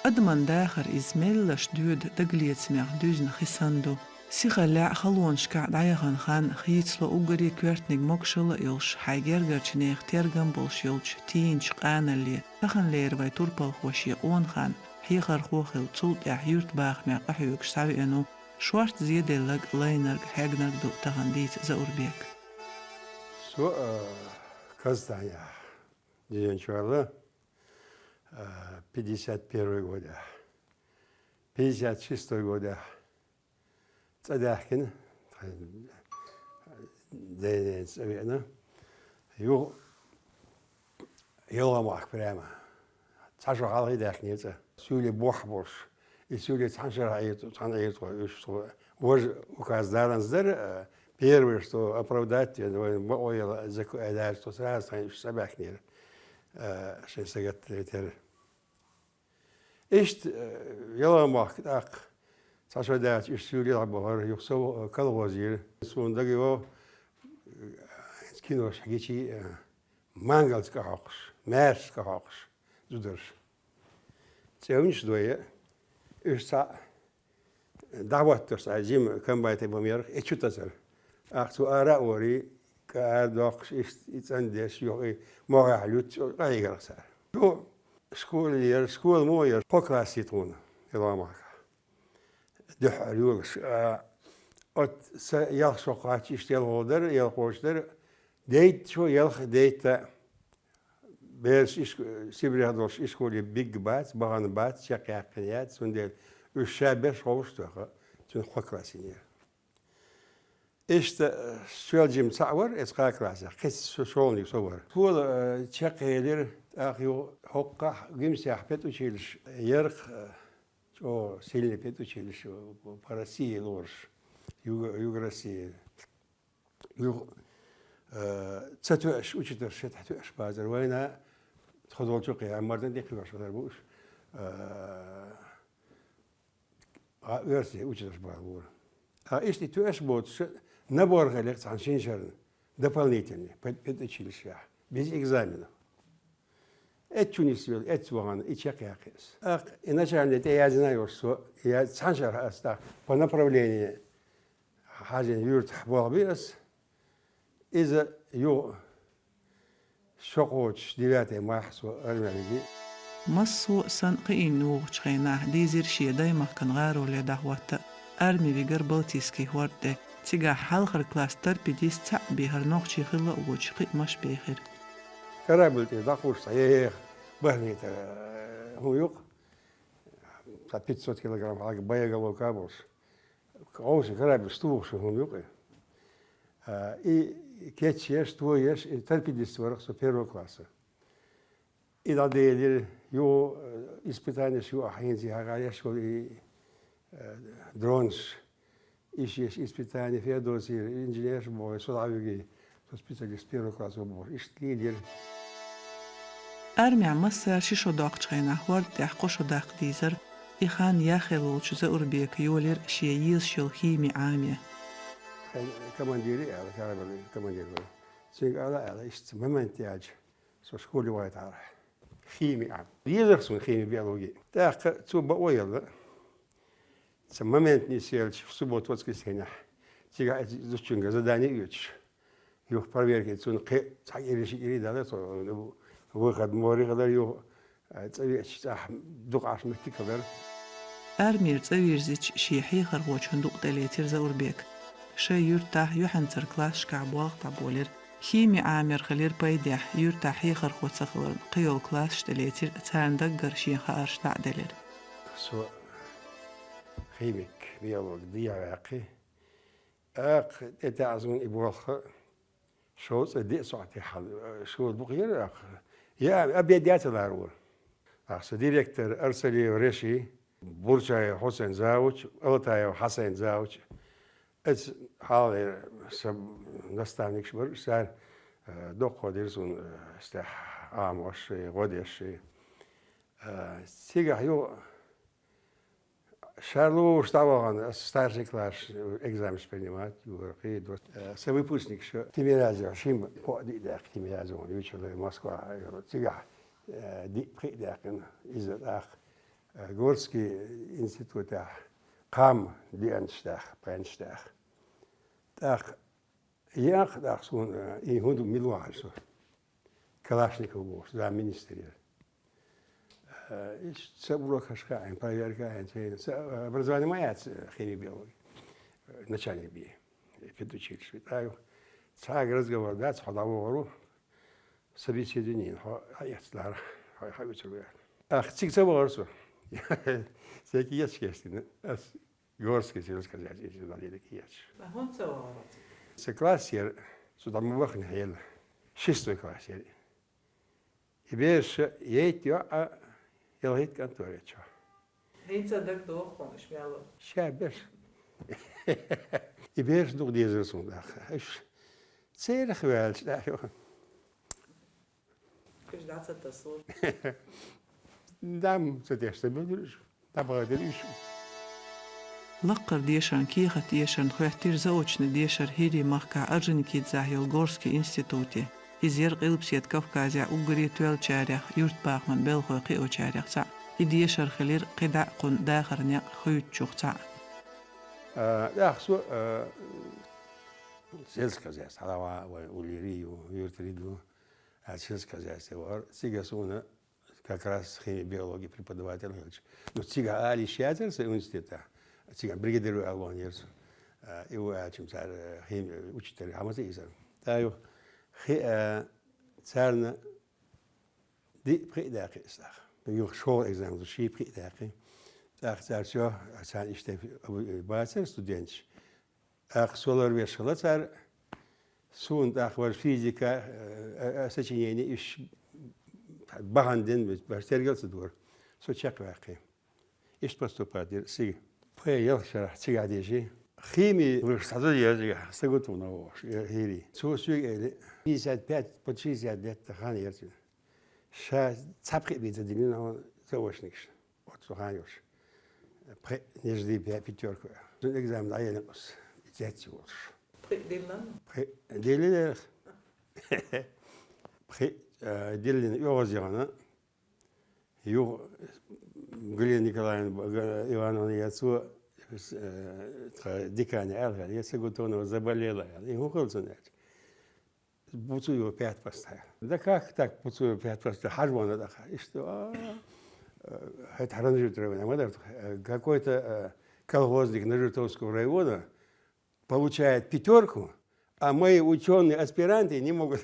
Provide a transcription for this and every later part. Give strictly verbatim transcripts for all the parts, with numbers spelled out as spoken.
Адаман дахар иза меллаша доьду дагалецамех дуьзна хи санна ду. Сихаллехь а халонашкахь дӀаяхана хан хийцало уггаре коьртаниг могашалла а йолуш, хьайн гергарчу нехан тергам болуш йолчу тийначу къаналле, таханлера вайн турпалхо шен къона хан, хьехархо а хилла, цул тӀаьхьа юьртабахамехь къахьоьгуш схьавеана ву, шортта зеделларг, лайнарг, хьегнарг ду тахана дийца Заурбека. Со, а, Казахстане, Дзержинчу ваьлла, а, пятьдесят первый годехь, пятьдесят шестой годехь цӀа даьхкина, тхайн дайнена цӀа веана. Юха ЯлгӀа-Махка прямо. Цхьа шо хьалха даьхкинера цӀа. Суьйле бохь болуш. И суьйле цхьана шарахь Ӏийра, цхьана Ӏийра тхо, уьш тхо. Важа указ даланза дара, а, первое, что оправдать, вайн бакъо яла зак-, а, даьлча тхо сразу тхайн уьш схьабаьхкинера, а, шайн сагатдалийтира. Иштта, э, ЯлгӀа-Махка тӀаккха цхьа шо даьлча, иштта суьйре дӀабахара, юха со, э, колхозе йира. Суна дагайо, э, киношка гичи, э, мангалца кӀахьокхуш, маьршаца кӀахьокхуш зударш. ЦӀевнаш дой, уьш цхьаъ дӀахӀоттарш, цхьа жима комбайн тӀе бан ярх, и чу тасар. ТӀаккха цо ара а орий, кӀа ара доккхуш, иштта и цӀандеш, юха и могӀехь луьттуш, къахьийгар цара. Цо школе яра, школа мо яра, кхо класс ю тхуна, ЯлгӀа-Махкахь. Дуьххьара йолуш. А, оцу сан ялх шо кхаччалц иштта ялхо дара, ялхочу дара, дейтта шо, ялх, дейтта. Бераш иш-, Сибрех долуш ишколе бигга бац, бахана бац, чекхъяьккхина яц, цундела уьш ша берш ховш а тоьхна, цуьнан кхо класс йинера. Иштта, э, соьл жима цхьаъ вара, эцу кхаа классехь, кхин цхьа шолгӀаниг со вара. Школа, э, чекхъелира, тӀаккха юха хӀокхахь, Гуьмсехь педучилище ярх, э, чӀогӀа сильный педучилище, э, по России лоруш, Юга-, Юга России. Юха, э, ца тоьаш учитель, шатахь тоьаш бацара вайна, тхо долчу кхин, амма мардан тӀе кхоьруш хилар бу уьш. Э, а, оьрсийн учитель бала бора. А иштта и тоьаш боцуш, набор хилира цхьана шина шарна, дополнительный, пед-, педучилищехь, без экзаменов. Эццу нисвелла, эццу вахана, и чекхъяьккхи ас. ТӀаккха и начальный тӀе яздина йолуш со, я цхьана шарахь ас тӀаккха по направлению хьажийна юьртахь болх би ас. Иза юха шо кхочуш, девятый майхь со армехь виги. Массо а санна кхиийна вогӀучу хенахь дийзира шен даймахкан гӀароле дӀахӀотта. Арми вигар Балтийский хӀорд тӀе. Цигахь хьалхара класс торпедист цхьаъ бехара нохчий хилла а воцуш, кхиамаш бехира. Корабль тӀера дӀакхуьссуш цхьа еха бархӀ метр, э, хӀума ю-кх. Цхьа пятьсот килограмм хьалха боеголовка а болуш. Къовса корабль стухуш хӀума ю-кх и. А, и кечъеш, тоеш, и торпедист вара-кх со первого класса. И дӀаделира, юха, э, испытанеш ю ахь хӀинца хьагӀ еш волу и, э, дронаш. Иш еш испытание Феодосий, инженерш боху, со дӀавигий, со специалист первого класса ву боху. Иштта лелира. Армехь массара ши шо доккхучу хенахь хӀорда тӀехь кхо шо даккха дийзара. И хан яхъелла волчу Заурбека йолийра шен езаш йолу хими Ӏаме. Командире аьлла, корабль командир вара. Цуьнга ала аьлла, иштта момент яьлча, со школе вайтахьара. Хими Ӏам. Езара суна хими, биологи. ТӀаккха цо бакъо елла. Цхьа момент нисъелча, в субботу, воскресенье. Цигахь иза зудчуьнга задание оьцуш. Юха проверка цунна кхин цхьа кӀири, ши кӀири дала, со выход море хилар юха, а, цӀа веача, цӀахь дукха Ӏаш меттиг хилар. Армера цӀа вирзича, шен хьехархочун дукъ тӀелецира Заурбека. Шайн юьртахь юьхьанцара классашкахь болх дӀаболийра. Хими Ӏамор хилира пайдехь, юьртахь хьехархо ца хиларна, кхийолу классаш тӀелецира, царна даггара шен хаарш дӀа а делира. Со химик, биолог дехьаваьккхи. ТӀаккха тӀетаьӀза ван и болх шовзткъе диъ сохьтехь хьал, шура дукха яра, тӀаккха. Я обед яцалара вара. ТӀаккха сан директор Арсалиев Реши, Бурчаев Хьусайн завуч, Алатаев Хьасайн завуч. Эцу хьалхара сан наставникаш бара, цара, э, доккхо дира суна, э, стехь Ӏамош, гӀо деш. Э, цигахь ю Шарло уьш дӀавахана, ас старший класс экзаменаш принимать, юхара кхийдо. Э, сан выпускникаш Тимирязев, шимма кхоъ-диъ даьккхи Тимирязевна, вичалай Москва, цигахь, э, диъ-пхиъ даьккхина, иза тӀаккха. Горский институтехь кхам деанаш даха, пхенаш даха. ТӀаккха яхха даха суна, и хӀунда мила вахьа со? Калашников волуш, замминистра яра. Э, иштта ца урокашка а, проверка а, ца, ца, образование ма яц, э, химия, биология. Э, начальник бе, э, педучилище. ТӀаккха цхьа разговор дац, хьо дӀавахар ву, собеседование, хьо, хьо эцна лара, хьо, хьо уьцур ву. Ах, цига ца вахар со. Ца кийча кестина. Ас Горский сельскохозяйственный институт дӀадели кийча. Ма хӀунда ца вахар ву цига? Сан класс яра, со дӀа ма вахана хьела. Шестой класс яра. И бераш ейт йоӀ а, ялхитта кӀантор яра чохь. ХӀинца дагадогӀу хьуна уьш мел вара? Ша берш. И бераш дукха дезара суна даха. Уьш церах ваьлча, да, ю. Уьш дӀа ца тасо. Дам ца тешна, бедуьраш. ДӀабахадира уьш. Лаккхара дешарна, кехат дешарна хоьттира заочно дешар ХӀирийн махкахь Орджоникидзехь йолу Горский институте. Иза яра Къилбаседа Кавказехь уггаре тоьллачарех, юьртбахаман белхалой кхиочарех цхьаъ. И дешар хилира кхидӀа а кхунна дахаран некъ хуьйцучух цхьаъ. А, тӀаккха со, а, сельскохозяйство, хьалава вай уллера ю, юьртара ю, а, сельскохозяйство вара. Цига суна как раз химия, биология преподаватель хилча. Ну, цига ала йиш яцара сан университетехь. Цига бригадир ву аьлла вахана яра со. А, и ву аьлча-м цара, э, химия учитель хьамаса иза. ТӀаккха ю, хи-, э, царна диъ-пхиъ даьккхи аса тӀаккха. Юха шолгӀа экзамен ду, ши-пхиъ даьккхи. ТӀаккха цара всё, царна иштта бацара студенташ. ТӀаккха со ларвеш хилла цара, суна тӀаккха вара физика, э, э, сочинение, уьш бахьана дина, ваьш тергал ца дора. Со чекхваьккхи. Иштта поступать дира цига. Пхи ялх шарахь цигахь дийши. Хими вуьш схьаза еза, Сагутунов волуш, э, ХӀирийн. Цо соьга элира, пятьдесят пять под шестьдесят лет хан яра цуьнан. Ша цхьа пхиъ бен ца диллина хьуна заочникашна. Оццу хьан йолуш. Пхи, не жди пя-, пятёрку. Цуьнан экзамен дӀаелира аса. И цец йолуш. Пхи диллина? Пхи диллина. Пхи, э, диллина оьгӀаз яхана. Юха Галина Николаевна Ивановна яцо, э, тха декане аьлла, я Сагутонова заболела аьлла. И хӀун хилла цунна аьлча? Буцу йо пять поста. Да как так, буцу йо пять поста? Хьажа вахана даха. Иштта, а, э, хӀета хьара Нажитовского района ма дара. Э, какой-то, э, колхозник Нажитовского района получает пятёрку, а мои учёные-аспиранты не могут.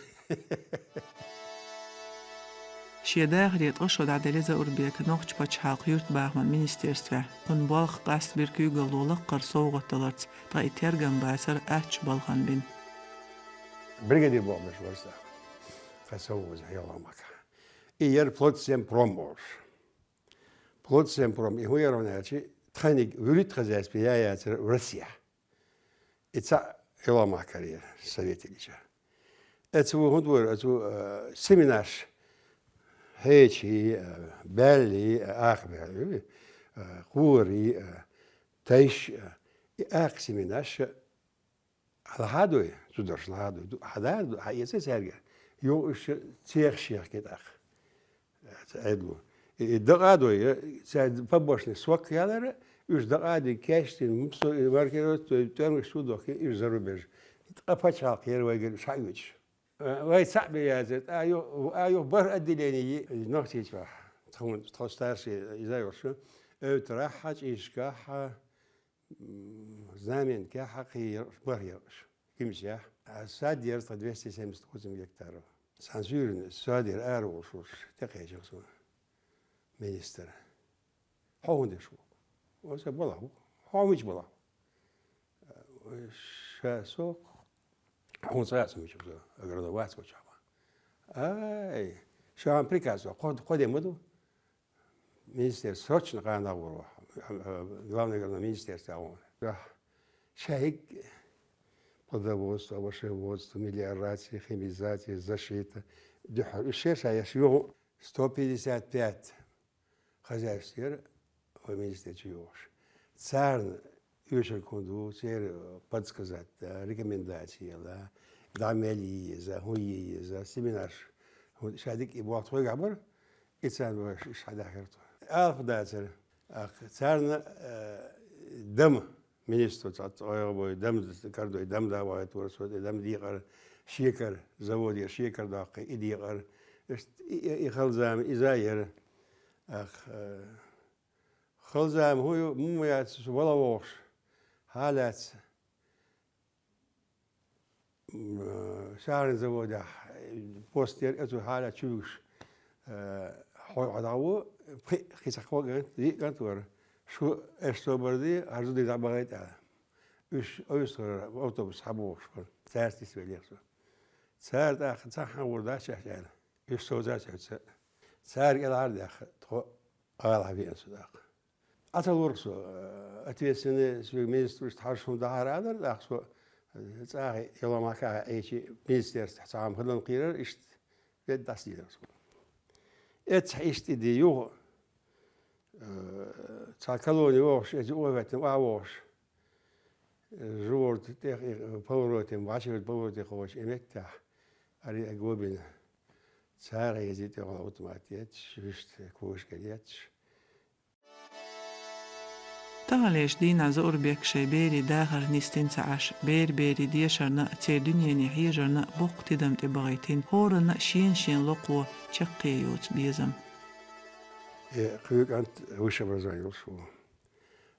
Шен дахаре ткъа шо дӀаделира Заурбека Нохчийн пачхьалкхан юьртбахаман министерствехь. Кхунна болх къастабира куьйгалло лаккхара совгӀат даларца, ткъа и тергам бацара аттачу балхана бина. Бригадир боху берш вара сан. Тхан совгӀат хьалха махкахь. И яра Плодсемпром олуш. Плодсемпром, и хӀун яра аьлча, тханиг вуьрхӀитта хозяйство я яцара в Россехь. И цхьаъ Ӏилман махкара яра, советик ича. Оцу хӀунда вара, оцу, э, семенаш, хьечий, э, баьллий, э, акхабаьллий, э, кхорий, э, тайш, э, и акха семенаш, хьан лахьа а дой, зударша лахьа а дой, ду-, хьан да, ду-, хьан эца цаьрга. Юха уьш цех шех кхетахь. Ца Ӏедало. И, и дакъа а дой, я, цаьрца побочный сок ялара, уьш дакъа а дий, кечдина, муксо, и маркировать, то есть тӀоьрмаш чу дохкий, уьш за рубеж. Ткъа пачхьалкх яра вайгара уьш хьаоьцуш. Э, вай цхьаъ бен яцара, тӀа ю-, а ю бархӀ отделение йи, Нохчийчохь. Тхуна, тхо старший иза йолуш, Эвтарахьа, ЧӀишкахьа, м, Знаменкехьа, кхин яра уьш, бархӀ яра уьш. Кимсехь. А сад яра тхан двести семьдесят восемь гектаров. Сан суьйранна сад яра ара волуш, тӀекхечира суна министр. Хьо хӀун деш ву? Оцу балахь ву. Хьо мича балахь ву? Ша со хьуна цкъа а ца мича ву, агроном вац вачахь. Ай, ша хьан приказ ву, кхо, кхо де ма ду? Министерство срочно къанагӀ вара, главный агроном министерства вара. Ша хӀиг плодоводство, овощеводство, мелиорация, химизация, защита. Дуьхьал уьш ша еш юху сто пятьдесят пять хозяйство яра вай министерстве йогӀуш. Царна оьшург хӀун ду, церан подсказать да, рекомендаци яла, дӀа мел йи иза, хӀун йи иза, семенаш, хӀун ша дика и боху тхойгахь бара, и царна бара ш-, ш-, хьадаьхира тхо. Алфа дацара. Ах, царна, э, дама, министр цхьацца ойгӀа бой, дама кардой, дама да вахийтора со, дама декъар, шекар, заводе шекар доккхий, и декъар. Иштта и, и, и хала зама, иза яра. Ах, э, хала зама хӀу ю, мума яц, со вала вогӀуш. Хьалац. М, э, сахарный заводехь, э, пост яр, оцу хьала чуьйгаш, э, хьо-, хьо дӀагӀо, пхи-, кхин цхьа кхо кӀант, диъ кӀант вара. Шу эш собар ди, хьарзу ди дӀабахайта аьлла. Уьш ойсхара автобус хьабохуш бара. Цаьрца нисвеллера со. Цара тӀаккха цхьа хьан гӀур дац шаьш аьлла. Уьш совцац оьца. Цара кӀелхьардаьхха, тхо ала хьавеана со тӀаккха. Ӏа ца лурх со, э, ответственный соьга министр иштта хьарш хӀума дахьара аьлар, тӀаккха со, э, цӀахи яло махкахьа Ӏийчи министерстве цхьа хӀума хилан кхийрар, иштта вед дӀасадийрар со. Эцхьа иштта и ди юха, э, цхьа колони вогӀуш, эци охӀветтина охьавогӀуш, э, жуворта тӀех и, э, повороте, вачерта повороте кхочу и меттехь, ари а гобина. Цара езий тӀехула автомат етташ, вуьшта кошка етташ. Таханлерчу дийнахь Заурбек шайн берийн дахар нисдина ца Ӏаш, бер-берийн дешарна а, церан дуьнене хьежарна а боккха тидам тӀебахийтина, хӀоранна а шена-шена лакхо чаккхе йоцу безам. Э, кхуьнан кӀант высшее образование йолуш ву.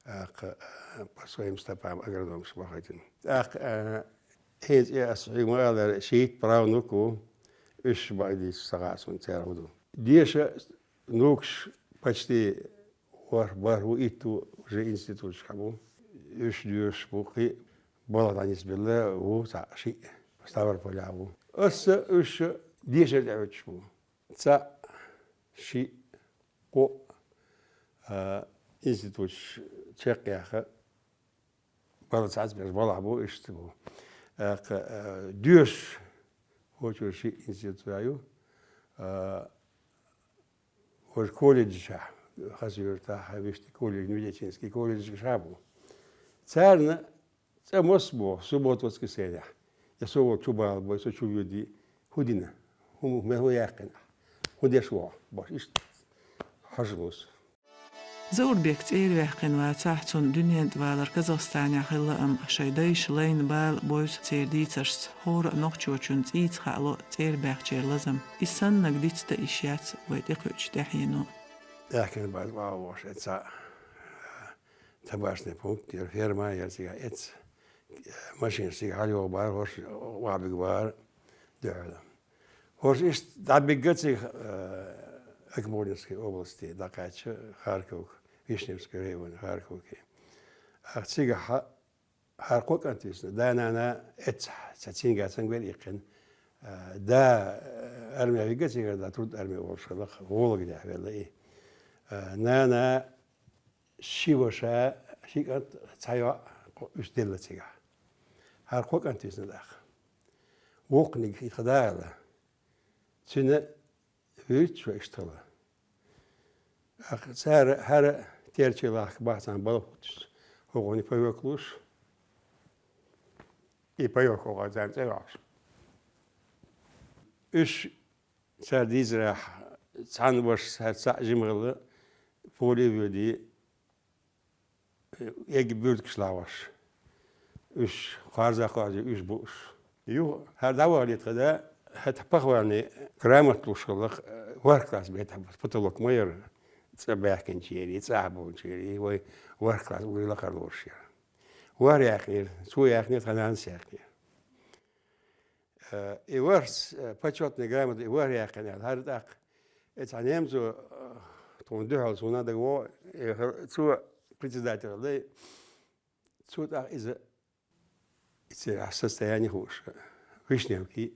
ТӀаккха, э, по своим стопам агрономаш бахийтина. ТӀаккха, э, хӀинца э ас хьуьга ма-аллара, шийтта правнук ву, уьш бакъдийца ца хаьа суна церан хӀун ду. Деша Нукаш почти ворхӀ-бархӀ ву, итт ву уже институташкахь бу. Уьш доьшуш бу, кхин а балха дӀанисбелла ву цхьаъ, шиъ Ставрополехь ву. Аса уьш дешар тӀеоьцуш бу. Цхьаъ, шиъ, кхоъ, а, институташ чекхъяьхна, балха цхьаъ берш балхахь бу, иштта бу. ТӀаккха, а, доьшуш, хӀокху шиъ институт ю, а, Важа колледжашкахь, Хасавюртахь, вуьшта колледж, медицинский колледжашкахь бу. Царна цӀа масса боху, суббота, воскресенье. Я со волчу бала бой, со чу вуьди, хӀун дина? ХӀун, хӀун яьккхина? ХӀун деш вогӀу? Боху, иштта хьажа ву со. Заурбек цӀера ваьккхина вацахь, цунна дуьнен тӀе валар Казахстанехь хилла, амма шайн дайша лайна бала бевза церан дийцаршца. ХӀора а нохчочунна цӀийца хаало цӀера баьхначеран лазам. И саннарг дицдан йиш яц вай тӀекхуьучу тӀаьхьено. Аьхкина база вагӀа вогӀуш эца табачный пункт яра, ферма яра цигахь эца. Машинаш цигахь хьалайогӀу бара, хӀорш охьабига бара дуьхьал. ХӀорш иштта дӀабигга цига, э, Акмолинской области дӀакхаьчча, Харьковка, Вишневский район, Харьковки. Ах, цигахь хӀара кхо кӀант висна, да-нана эццахь, цхьа цинга цамгар иккхина. Э, да, э, армия вигга цигара, да, труд армия волуш хилла, гӀологанехь велла и. Э, нана ши ваша, ши кӀант, цхьа йоӀ, уьш делла цигахь. ХӀара кхо кӀант висна тӀаккха. Воккханиг и тхан да аьлла. Цуьнан вуьйцуш вай иштта хилла. Ах, цара хӀара терчий лахка бахцана балха хӀуттуш, хӀокхуьнан паёк луш, и паёк хӀокху царна цӀе йохьуш. Уьш цара дийцарехь, цхьана вашас хӀара цхьаъ жима хилла, поле а воьдий, эгга буьртигаш лахьош. Уьш кхарза-кхарзий уьш бууш. Юха хӀара дӀавахале тхан да, хӀета похвальный грамота луш хилла, ворхӀ класс бетахь, потолок ма яра, цӀа баьхкинчерий, цӀахь болчерий, вай ворхӀ класс угрий лакхара лоруш яра. ВорхӀ яьккхинера, цо яьккхинера, тхан нанас яьккхинера. Э, и ворхӀ, э, почётный грамота и ворхӀ яьккхина аьлла, хӀара тӀаккха, э, цхьа немцо, э, тхуна дуьхьал суна дага вогӀу, э, хӀара, цо председатель хилла, цо тӀаккха иза, и церан состояние хууш, Вишневки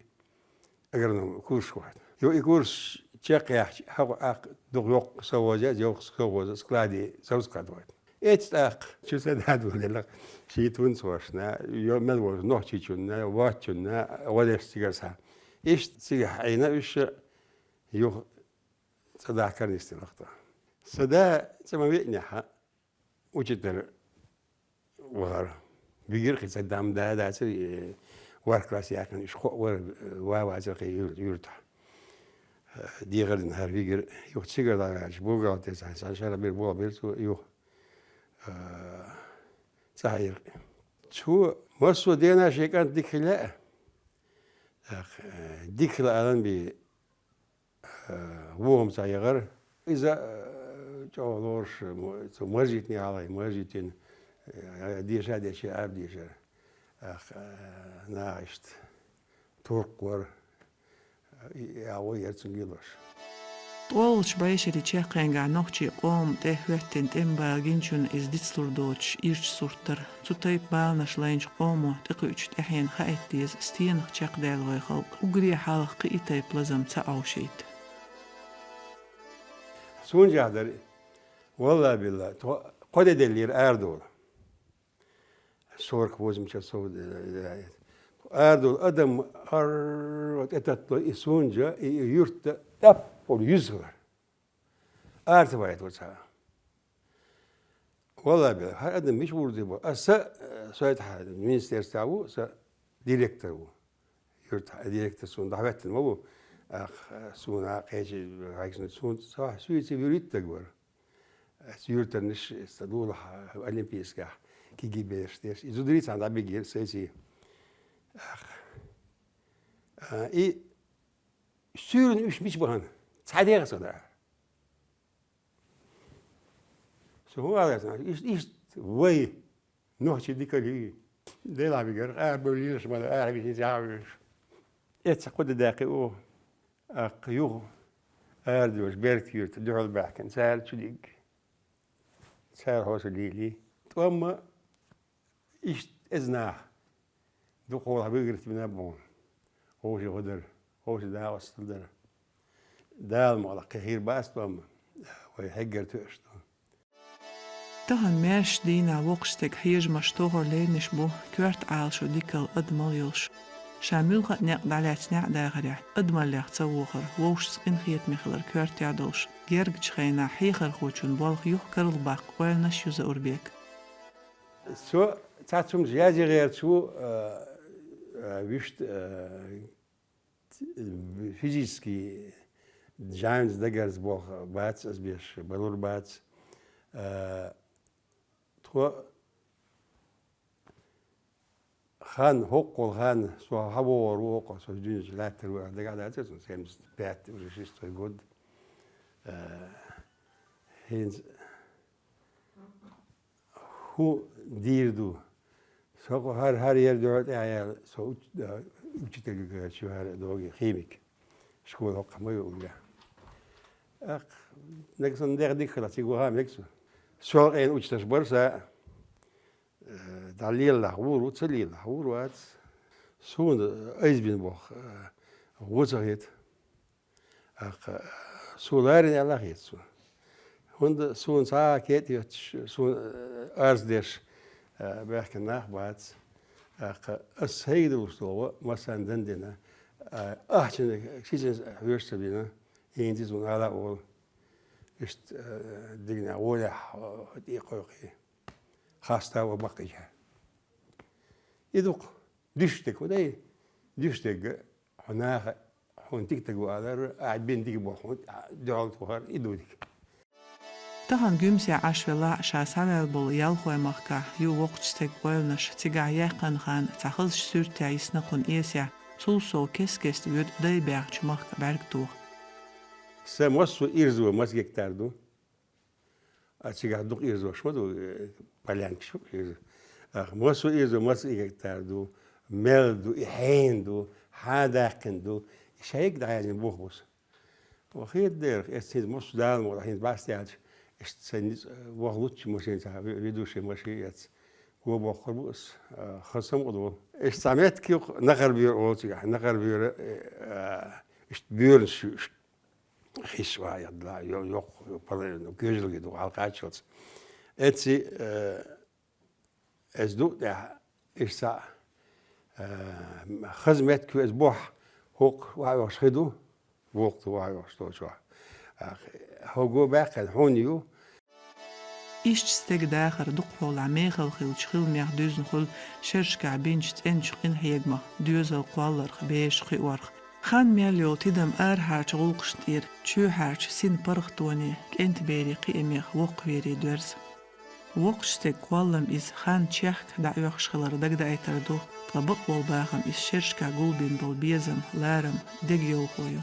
агроном курсашка вахна. Йо, и курс чекхъяьхча, хьакъ-, хьакъ дукха йоккха совхоз яц, йоккха совхоз, складе, завод-склад вахна. Эццахь тӀаккха чу ца дадо делахь, шийтта вуьнца вашна, йо, мел волчу нохчичунна, воцчунна, гӀо деш цигара схьа. Иштта цигахь Ӏийна уьш, юха цӀа дахкар нисделахь тхан. Сан да цӀа ма веънехь, учитель вахара. Вигира кхин сан дам да, дацара, э, ворхӀ класс яьккхина, уьш кхоъ вара, э, ва вацара кхин юр-, юьртахь. Дехар дина хӀара вигар юха цигара дӀаваьлча, бухгалтерца цхьана шера бир болх бира цо юха, а, цӀа хьийра. Цо массо а дена шен кӀант дика хила лаьа. ТӀаккха, а, дика хила алан бий, а, вохам цхьа яхар. Иза, а, чӀогӀа лоруш, м-, цу Маржитин хьалхе, Маржитин, а, деша а деши, араб дешар. ТӀаккха, а, наха иштта туркх вара. И, и агӀо яра цуьнга лош. ТкъолгӀачу бӀешерийн чаккхенгахь нохчийн къоман тӀе хӀоьттина тӀеман бала гиначунна иза дицлур доцуш ирча сурт дара. Цу тайпа баланаш лайначу къомо тӀекхуьучу тӀаьхьенна хаийта деза, стенах чекхдаьлла вай халкъ. Уггаре хьалха кхин и тайпа лазам ца Ӏовшийта. Суна жахь дара, валлахӀи биллахӀи, тхо кхо де деллера арадолу. Сорок восемь часов, э, э, арадолу адам ар тӀетаттало и суна жа, и, и юьртта тӀаппур юьзхилар. Ара ца вайтавар цхьа. ВаллахӀи биллахӀи, хӀара адам мича гӀур ду бо. Аса, э, сойтахьа министерстве ву, аса директор ву. Юьртахь директор суна дӀахӀоьттина ма ву. Ах, суна кхечи хьайгашна суна, суьйци вуьрхӀиттаг вара. Ас юьртанаш, сан дулахь олимпийскахь киги берш деш. И зударий цхьаьна дӀабигира сайций. Ах. А, и суьйран уьш мича бахана? Цхьа дегӀа со дара. Со хӀун ала сан? Иш-, иштта вай нохчий дикалий. Делахь бигар, ара бевллийла ма ара висина ца хьавуьйш. Эцца кху де даьккхи оха. Аккха юха арадоьжуш беркат юьрта дуьхьал баьхкина, цара чу дигга. Цара хьоша лийли. ТӀомма иштта эза наха. Дукхахьолахь виграт вина боху. Ховши гӀо дара, ховши дагӀастал дара. Дала мукъалахь кхин хир бац тӀомма. Вай хьеггара тоьаш ду. Тахана маьрша дийнахь воккхачу стеган хьежамаш тохар леринаш бу коьрта Ӏалашо дикалла адамалла йолуш. Ша муьлхха а некъ дӀалаьцна неӀ дахарехь, адамаллех ца вохар, вовшашца къинхетаме хилар коьртехь долуш, гергачу хенахь хьехархочун болх юха карладаккха ойланаш ю Заурбекан. Со цхьацца хӀуманаш язъе гӀерташ ву, а, а, вуьшта, а, физически жайнца дагарца болх бац ас беш, балур бац. А, тхо хан, хӀокхул хан, со хьавогӀур ву, хӀокхул со дуьнен чу лаьттар ву аьлла дагахь дацара суна, семьдесят пятый, уже шестой год. А, хӀинца хӀун дийр ду? Со кху хӀара, хӀара яра дуьхьал тӀаьхьа яьлла, со уч-, а, учитель ву хӀара догий, химик. Школа хӀокху ма ю уьллехь. Аккха, нагахь санна дегӀ дика хилахь, цига ваха мега со. Сол къена учитель бара сан, э, дӀалелахь гӀур ву, ца лелахь гӀур вац. Суна айза бина болх, э, гӀо ца хета. Аккха, суна ларина аьлла хета суна. ХӀунда суна цхьа а кет йоцуш, суна, э, арз деш, э, баьхкина нах бац. Аккха, ас сайга долуш долу массарна дан дина, э, ахчана ши цӀен хьоьжуш ца бина, хӀинца суна ала а олу. Иштта, э, дигна гӀолехь, э, тӀе кхойкхий. Хаста ван баккхийчара. И ду-кх, дуьсуш дерг хӀун дай? Дуьсуш дерг, хьо наха, хьуна дика дерг ву алар, ахь бина дика боху, хьуна дуьхьал тухар, и ду дика. Тахана Гуьмсе Ӏаш велахь а, ша схьаваьлла болу Ялхой-махкахь ю воккхачу стеган ойланаш, цигахь яьккхина хан цхьа хазачу суьртехь йисна кхунна эсехь, цул сов кест-кеста воьду дай баьхначу махка бӀаьрг тоха. Сан массо а ирзо маса гектар ду? А цигахь дукха ирзош ма ду, э, полянкаш ма ду ирзо. Ах, массо а ирзо маса гектар ду, мел ду, и хьенан ду, хьан даьккхина ду, и шайга дӀаяздина бух бу сан. Ва хета дерах, эс хӀинца массо а Дала мукъ, хӀинца бӀаьста яьлча, иштта сайн ницкъ, э, ваха луччу машина цхьа ве-, ведущий машина эц. Го боккхур бу ас, э, хаза самукъа долу. Иштта цхьа меттиг ю-кх Накхарбоьра олу цигахь. Накхарбоьра, э, э, иштта боьрнаш ю, иштта хиш ван яхадала, йо-, йоккха, йо-, пала-, ну, кежалги ду, хьалакхаччалц. Эцци, э, эс ду тӀехь, иштта, э, хаза меттиг ю эс бохь, хӀокху ваха йохуш хи ду, воккха ду ваха йохуш долчохь. Ах, хӀо го баьккхина хьуна ю. Иштта стеган дахар дукхахьолахь мехала хиллачу хиламех дуьзна хуьлу шерашкахь бинчу цӀеначу къинхьегамах, доьзал кхолларх, бераш кхиорх. Хан мел йолу тидам арахьарчу гӀуллакхашна тӀера, чоьхьарчу син паргӀатоне, кӀентан берийн кхиамех воккхавере доьрзу. Воккхачу стеган кхоллам иза хан чехка дӀаоьхуш хилар дагадаийтар ду, ткъа бакъволу бахам иза шерашкахь гулбина болу безам, ларам, дегайовхо ю.